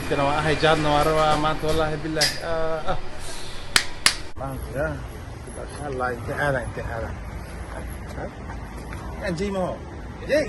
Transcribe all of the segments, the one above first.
Booliiskana waa ahay, jaadna waa rabaa maanta, wallaahi bilaahi. Maanta ya insha Allah intee aada, intee aada kan jay maho jay.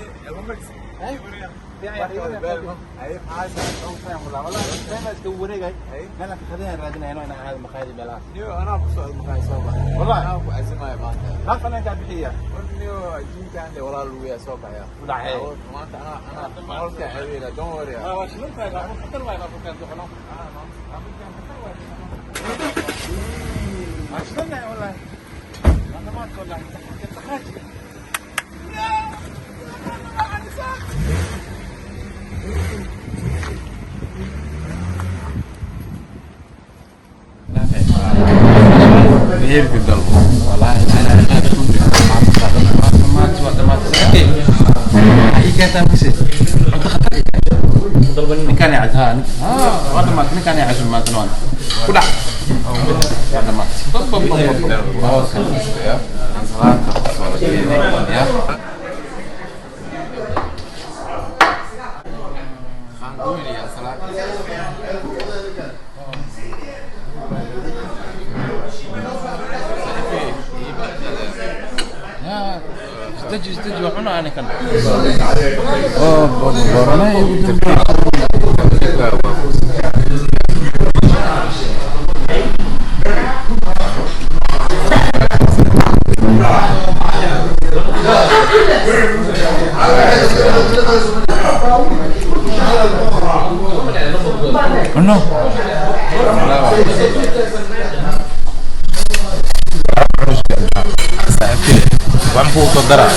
Heerka dalbo. Wallaahi ninkaan ها waa dhamaatay, ninkaan cazum maanta noon ku dhac, waa dhamaatay. Isdeji, isdeji, waa cunaa ninkan. Cuno. Waxaan kuu soo daraa.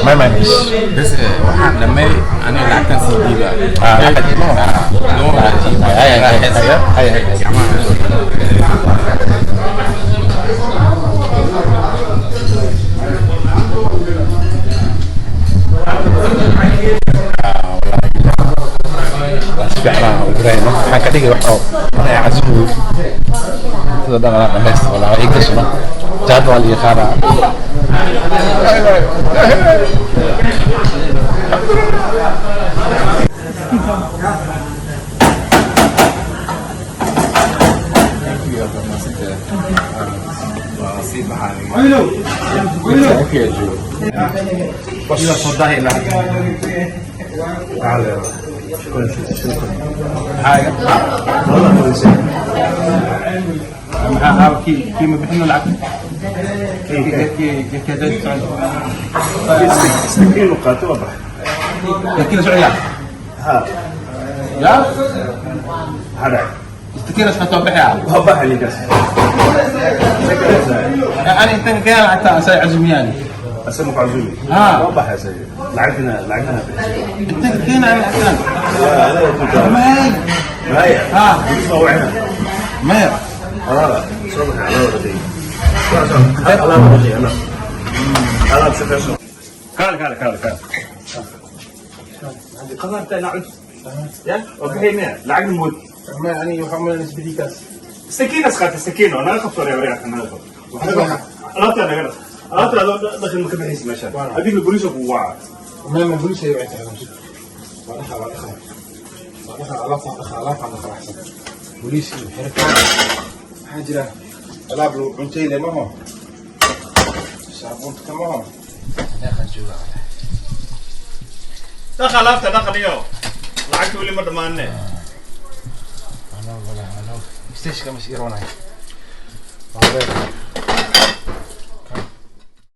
My man is Bas waxaan dhamay aniga lacagtan sii dhiibaa. Hay hay hay hay. Fiicnaa Ibrahim, waxaan ka dhigay wax oo ana casumo sida dhan anaa dhamaysta, walaa ii gashano, jaad waa la yaqaanaa. Kii ma bixino lacag kii Istakiin qaato waa baxay. kii socda. Ha. Ya. Maxaa dhacay? Istakiina soo baxaya. Waa baxay ninkaas. Ani intan keen lacagta asay cazumiyaan. Asaga ku cazumi. Ha. Waa baxay asaga. Lacagtana, lacagtana bixisay. Intan keen aan lacagtan. Yaa ku jira. May. Maya. Ha. Booliis baa wacina. Maya. Alaaba soo baxay, alaaba dhaqay. Alaaba dhaqay, alaab. Alaab shaqeyso. Kaal kaal kaal kaal. Qadarta ina cunto. Ya, waa bixinaya lacagna mood. Ma ani waxaan u isbedikaas. Sakiina qaata, sakiina naga qabto, reer reer naga qabto. Alaabta naga dhaq. Alaabta adoo dhaqin ma ka bixaysa meesha. Adiga booliiska kugu waca. Ma booliis ay wacay, waa dhaxa, waa dhaxa, waa dhaxa, alaabta dhaxa, alaabta dhaxa, axsan booliis iyo xirka. Maxaa jira? Alaab lagu cuntay le maho, saabuunta kamaho, meeqaan joogaa? Dhaqa alaabta, dhaqan iyo lacagta weli ma dhammaanne. Station ma siiroonay. Waa